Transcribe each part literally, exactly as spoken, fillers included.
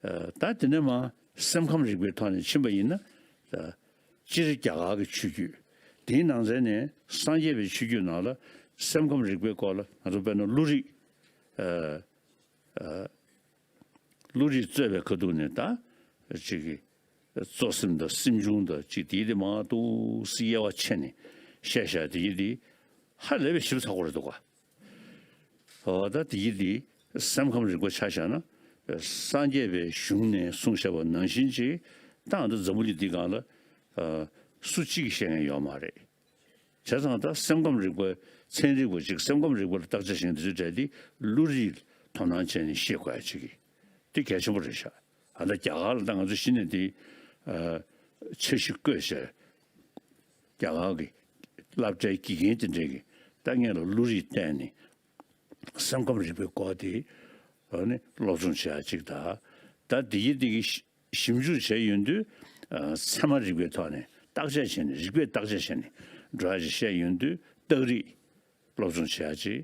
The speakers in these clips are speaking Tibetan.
ད་དེ་ནས་མར་སེམས་ཁམས་རིག་པའི་ཐོག་ནས་ཕྱིན་པ་ཡིན་ན། ད་སྤྱིར་རྒྱ་གར་གྱི་ཆོས་བརྒྱུད་དེའི་ནང་ཚན་ནས་སངས་རྒྱས་པའི་ཆོས་བརྒྱུད་ནང་ལ་སེམས་ཁམས་རིག་པའི་སྐོར་ལ་ང་ཚོ་དཔེར་ན་བློ་རིག་ཨ་ཨ་བློ་རིག་རྩོད་པའི་ཁ་ཐུག་ནས་ད་ཅིག་གི་གཙོ་སེམས་དང་སེམས་བྱུང་དང་ཅིག་དེའི་དེ་མང་ཏོག་ཙམ་དབྱེ་བ་ཕྱེ་ནས་བཤད་བཞག་དེའི་དེ་ཧ་ལས་པའི་ཞིབ་ཚགས་པོ་རེད་འདུག་ག་འོ་ད་དེའི་དེ་སེམས་ཁམས་རིག་པ་ཆ་བཞག་ན། སངས་རྒྱས་པའི་གཞུང་ནས་གསུངས་བཞག་པ་ནང་བཞིན་ཅིག་ད་ང་ཚོ་འཛམ་བུ་གླིང་འདི་སྒང་ལ་ཨ་སུ་གཅིག་གིས་བཤད་མཁན་ཡོད་མ་རེད། བྱས་ཙང་ད་སེམས་ཁམས་རིག་པ་ཚན་རིག་པ་ཅིག་སེམས་ཁམས་རིག་པ་ལ་བརྟག་དཔྱད་བྱེད་མཁན་དེ་ཚོའི་གྲས་དེ་བློ་རིག་དོ་སྣང་བྱས་ནས་ཤེས་དགོས་ཡ་ཅིག་གི་དེ་གལ་ཆེན་པོ་རེད་ཤག་ཨ་ད་རྒྱ་གར་ལ་ད་ང་ཚོ་གཞི་ནས་དེ་ཨ་འཆར་གཞི་བཀོད་བྱས། རྒྱ་གར་གྱི་སློབ་གྲྭའི་དགེ་རྒན་དེ་འདྲས་ཀྱིས་ད་ངེད་ལ་བློ་རིག་བསྟན་ནས་སེམས་ཁམས་རིག་པའི་སྐོར་དེ་ཨ་ནི་སློབ་སྦྱོང་བྱེད་ཡ་ཅིག་དང་། ད་དེ་ཡི་དེ་གི་ཞིབ་འཇུག་བྱས་ཡོང་དུས་ཨ་ཚད་མ་རིག་པའི་ཐོག་ནས་བརྟག་དཔྱད་བྱས་ནས་རིགས་པས་བརྟག་དཔྱད་བྱས་ནས་འགྲོ་ཡ་ཅིག་བཤད་ཡོང་དུས་རྟགས་རིགས་སློབ་སྦྱོང་བྱེད་ཡ་ཅིག་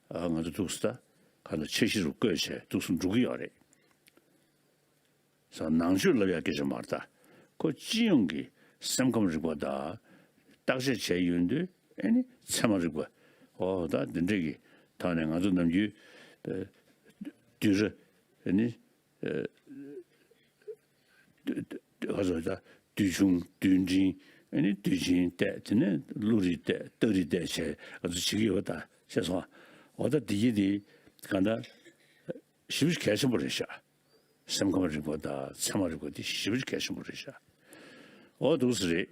ཨ་ང་ཚོ་ཐུགས་སུ་ད་ག་ད་འཆར་གཞི་རུ་བཀོད་བྱས་ཐུགས་སུ་འགྲོ་གི་ཡོད་རེད། ས་ནང་ཆོས་ལབ་ཡག་སྐད་ཆ་མ་རེད་ད། ཁོ་སྤྱི་ཡོངས་ཀྱི་སེམས་ཁམས་རིག་པ་དང་བརྟག་དཔྱད་བྱས་ཡོང་དུས་ཨེ་ནི་ཚད་མ་རིག་པ། འོ་ད་འདི་འདྲས་ཀྱི་ཐོག་ནས་ང་ཚོ་ནམ་རྒྱུན་ཨ་དུས་ར་ཨེ་ནི་ཨ་དུ་དུ་དུ་ག་ཚོད་ད་དུས་ཆུང་དུས་འབྲིང་ཨེ་ནི་དུས་ཆེན་བལྟས་དེ་ནས་བློ་རིག་བལྟས་རྟགས་རིགས་བལྟས་བྱས་ང་ཚོ་བྱེད་ཀྱི་ཡོད་པ་ད་བྱས་སོང་། འོ་ད་འདི་ཡི་འདི་ག་ད་ཞེ་པོ་གལ་ཆེན་པོ་རེད་ཤག་སེམས་ཁམས་རིག་པ་དང་ཚད་མ་རིག་པ་འདི་ཞེ་པོ་གལ་ཆེན་པོ་རེད་ཤག་འོ་འདུག་སེ་རེད།